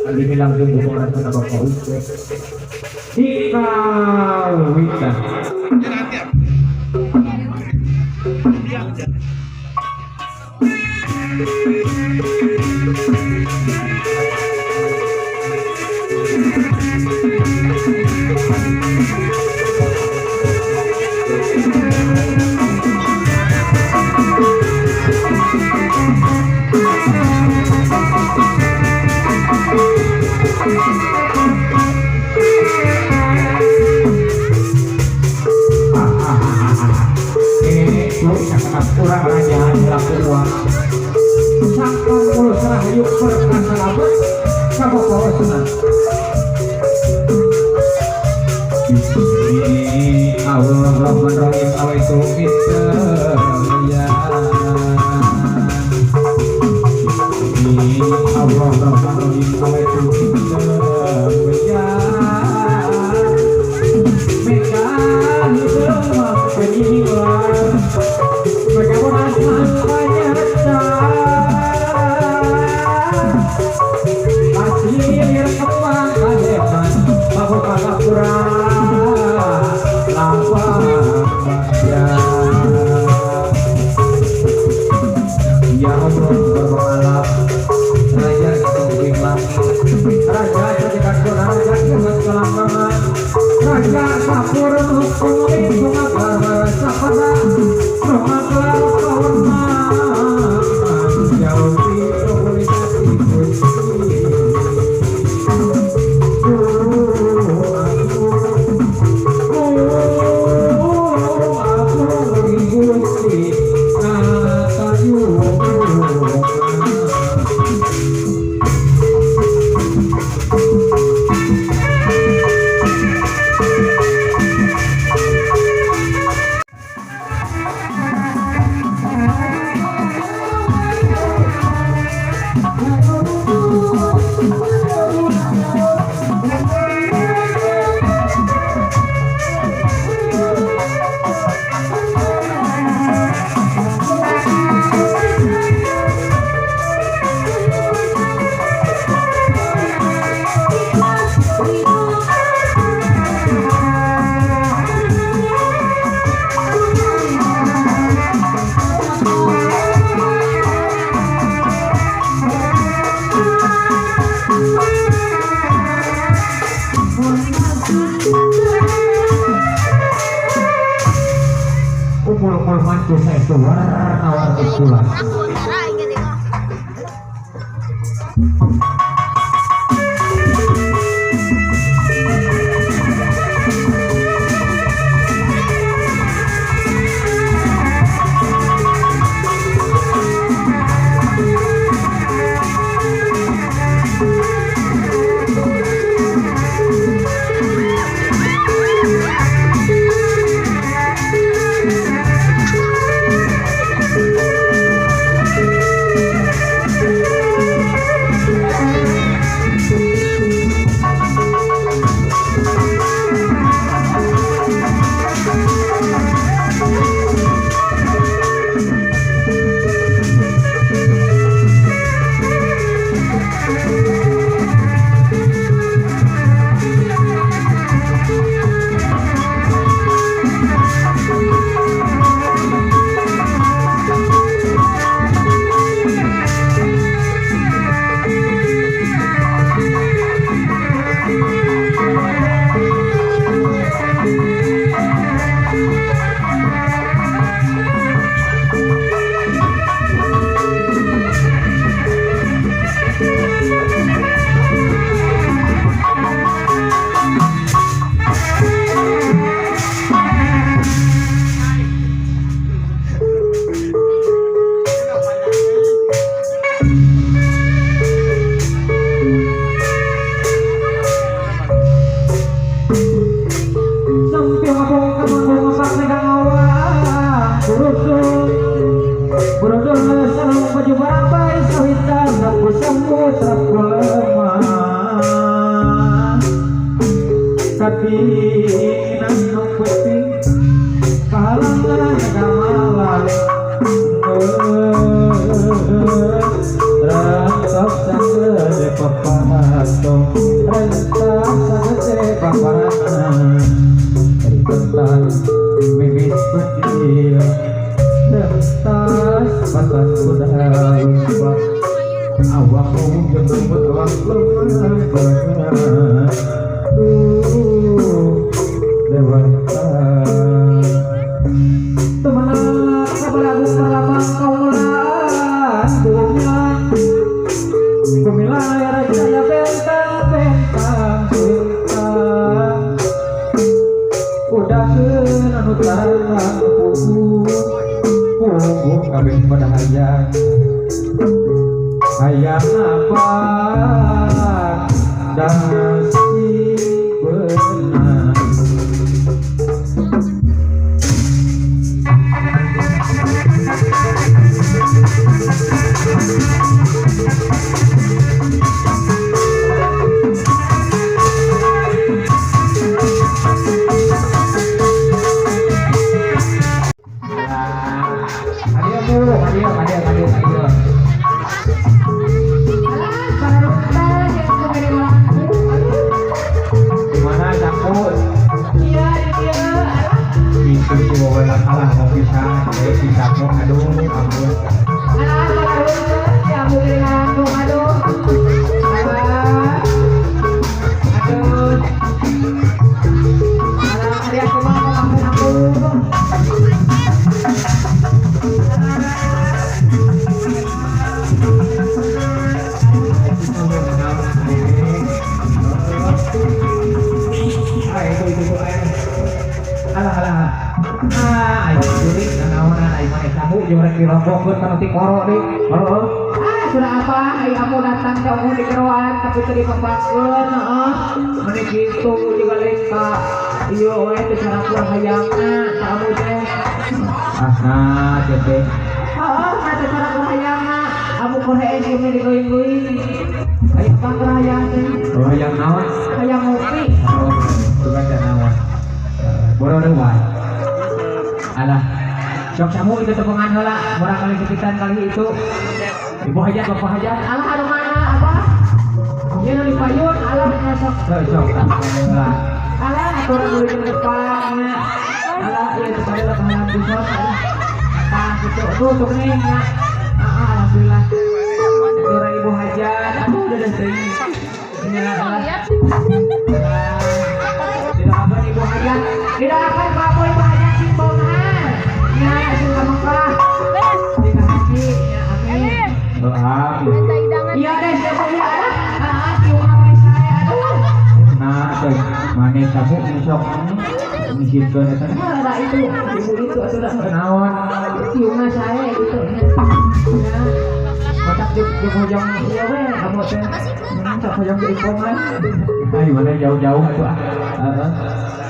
Kali ini langsung dukungan sana Bapak Ucep di Kawitan. Kurang raja laku uang 40 serahayu perkasa labat sama bawa senang. Allah Rahman Rahim awaitu ya Allah Rahman Rahim awaitu ya kumpul-kumpul mantu saya itu warna-warni pula. Mimis bedil Sentas batan kuda lumba Awak ujung lembut awak lemah. Duh dewata Temenak kabaragung perlambang kaulan dunya. Gumilar jaya bentang bentang bentang. Udakeun anu tarang puguh puguh kabeh pada hayang hayang apa dasi beunang. Adio Bu, adio, adio, adio, adio. Alah, para yang kemarin aku. Gimana sapu? Iya, iya. Alah, Itu si wawan alah mau bisa, si sapu, aduh, ampun. Alah, para yang kemarin aku, aduh. Alah, aduh. Alah, ada aku mah makan aku. Ah, itu, ayo. Alah, alah. Ah, ayo jurik, nanaonan, ayo mana sapu, jurek dirombokeun kana ti koro deui. Heeh. Ah, sudah apa? Ayo aku datang ke umum di keroan, tapi tadi pembangun, heeh. Meni kitu juga lain ka ieu we teh cara hayangna, kamu teh. Ah, nah, teh. Heeh, kata cara hayangna, kamu koreen ieu mah digoing-going. Ayo apa keur hayang teh? Oh, hayang naon? Hayang ngopi. Oh, tuh kan naon. Boro wae. Alah. Sok samu itu tepengan heula, murah kali sepitan kali itu. Ibu hajat, bapak hajat. Alah anu mana apa? Ieu nu dipayun, alah nya sok. Heuh, sok heula. Alah aturan dulu di depan. Alah ieu teh pada kahalan pisan. Tah kitu tuh tuh nih nya. Heeh, alhamdulillah. Aturan ibu hajat, aduh udah deh teuing. Nya alah. Tidak akan ibu hajat, tidak akan bapak ibu hajat sing bongan. Nya sing ka Mekah. Sing ka haji, nya amin. Doa. Iya deh, siapa ya? Alah, ah, ciuman we sae, aduh. Nah, teh mane sapu sok misikeun eta. Ah, ada itu, ibu itu atuh da. Naon? Ciuman sae gitu nya. Nya. Matak jeung jeung hojong ieu we kamu teh. Sok hojong diipongan. Ayo mana jauh-jauh atuh ah. Heeh.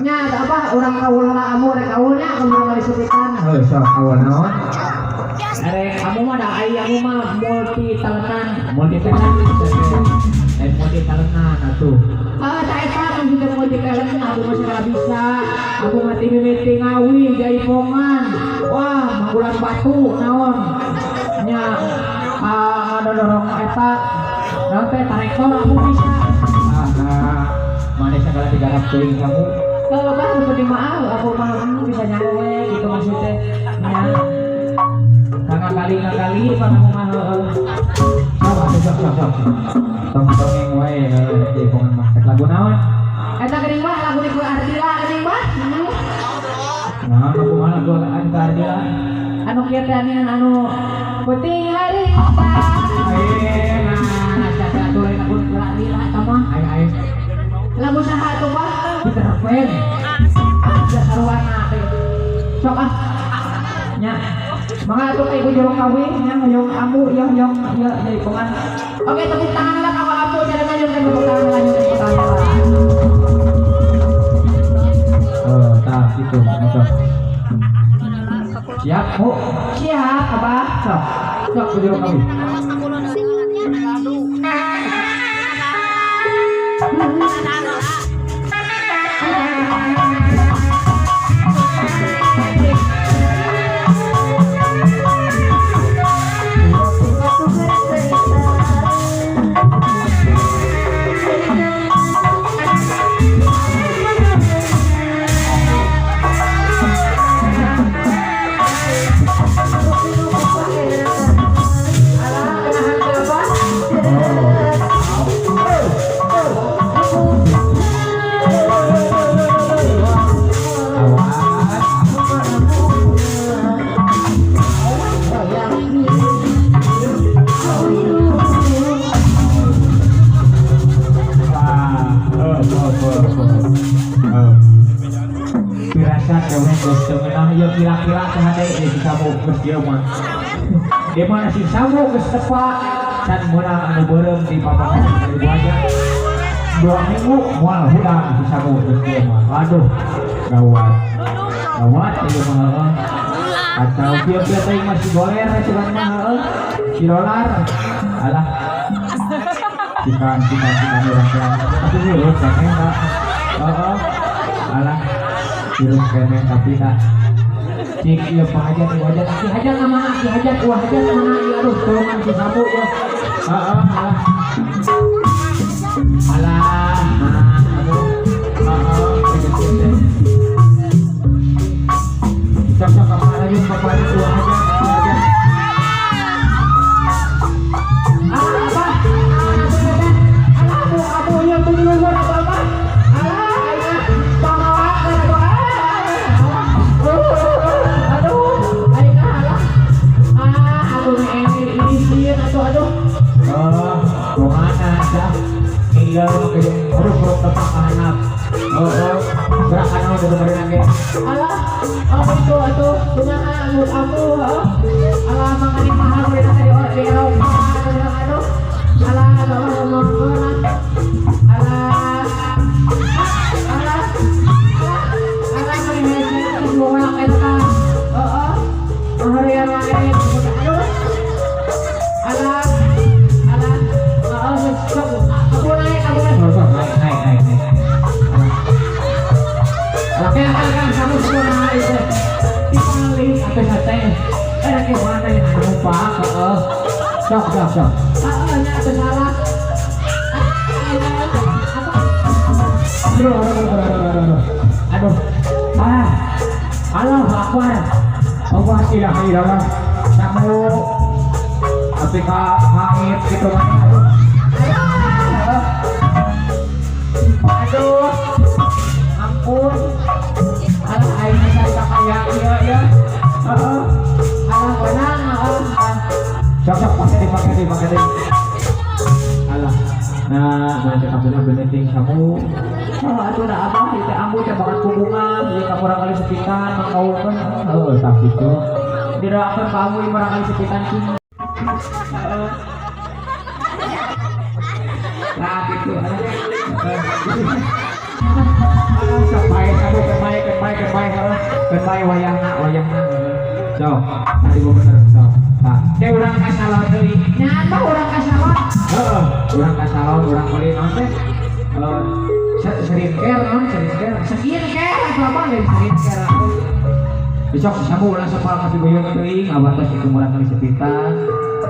Nya ada apa urang kaul heula amu rek kaulnya kamu urang disupitan. Heuh, sok awal naon? Rek kamu mah da ai amu mah multi talentan. Multi talent teh. Multi talentan atuh. Ah, tak eta maksudnya multi talent aku mah segala bisa. Aku mah ti mimiti ngawi jaipongan. Wah, manggulan batu naon. Nya ah ngadorong eta naon teh tarektor aku bisa. Ah, nah, mana segala digarap teuing kamu. Kalau bah nu penting mah aku mah bisa nyaho we gitu maksudnya. Nya Kang kali pan aku mah heueuh. Sok atuh sok sok sok. Tong dongeng wae heueuh jaipongan mah. Rek lagu naon? Eta geuning mah lagu di Ardila geuning mah. Nah, aku mah lagu anu ka Ardila. Anu kieu teh anu penting harita. Eh, Nah, caca atuh lain lagu Ardila eta mah. Ayo ayo. Lagu saha atuh mah? Peter Pan. Ah, sarwana teh. Sok ah. Nya. Mangga atuh ka ibu jero kawin nya hoyong amu ya hoyong ieu jaipongan. Oke, tepuk tangan lah ka amu carana nyun tepuk tangan lah nyun tepuk tangan lah. Oh, tah gitu, sok. Siap, Bu. Siap, Abah. Sok. Sok ku jero kawin. Thank you. Wah, ieu kila-kila teh hade ieu si Samu geus kieu mah. Di mana si Samu geus tepa can meunang anu beureum di papakan Ibu Hajat. 2 minggu moal hudang si Samu geus kieu mah. Waduh, gawat. Gawat ieu mah heueuh. Atau kieu-kieu teh masih goler cuman mah heueuh. Si dolar. Alah. Cikan cikan cikan urang teh. Tapi hirup keneh da. Heeh. Alah. Hirup keneh tapi da. Cik ieu Pak Hajat Ibu Hajat, Ki Hajat ka mana? Ki Hajat, Wah Hajat ka mana? Ieu aduh tolongan si Samu ya. Heeh, alah. Alah, mana aduh. Heeh, kieu teh. Sok sok ka mana yuk Bapak Ibu Hajat, Ibu Hajat. Alah, apa? Alah, abu abu ieu tuh di luhur apa apa? Alah, aing pangawakeun atuh. Aduh, aing alah. Ah, aduh ini sieun atuh aduh. Oh, kumaha dah. Iya, make huruf-huruf tepak kahanap. Oh, oh, gerakan naon dari kemarin ge. Alah, oh itu atuh kumaha anut aku heuh. Alah mangani mahal mereka tadi orang di Eropa aduh aduh. Alah bawa ngomongkeun ah. Alah. Alah. Alah mani hese bola eta. Heeh. Maharian wae. Aduh. Alah. Alah. Heeh, sok aku naik, aku naik. Sok, sok, naik, naik, naik, naik. Alah, kayak kan kamu semua naik teh. Dibalik atuh sate. Eh, ke mana yang anu Pak? Heeh. Sok, sok, sok. Heeh, nya atuh salah. Aduh, aduh, aduh, aduh, aduh, aduh. Aduh. Ah. Allahu Akbar. Allah ilaha illallah. Samu tapi ka hangit gitu mah. Aduh. Aduh. Ampun. Alah aing mah kaya ieu ya. Heeh. Alah wenang heeh. Sok sok pake deui, pake deui, pake deui. Alah. Nah, nah cekap bener bener ting samu. Oh, atuh da abah ieu teh ambu teh bakat hubungan, ieu ka murang kali sepitan mangkaulkeun. Heuh, tah kitu. Didoakeun ka ambu ieu murang kali sepitan cing. Heeh. Nah, gitu. Alah, sok bae samu keun bae, keun bae, keun bae, heuh. Keun bae wayahna, wayahna. Sok, tadi gua bener sok. Tah, teh urang ka salon deui. Nya abah urang ka salon. Heeh, urang ka salon, urang meuli naon teh? Skincare naon, skincare. Skincare atuh abah Lain skincare atuh. Besok samu ulah sepal ka pigoyong teuing, abah tos itu murang kali sepitan.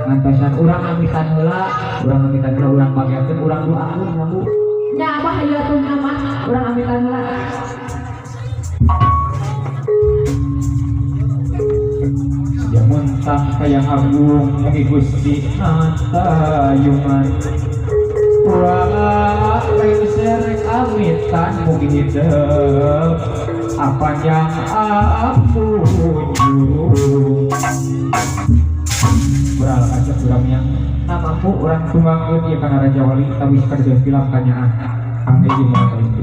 Ngantosan urang amitan heula, urang amitan heula, urang bagiakeun, urang doakeun samu. Nya abah ieu atuh nama urang amitan heula. Jamun tang kayang agung mugi Gusti natayungan. Wah, rek amitan mugi hidup apa yang apunjung. Beral acak urang yang mampu urang tunggangkeun ieu kana Raja Wali tawis kerja film kanyaah. Angge jeung murang kali.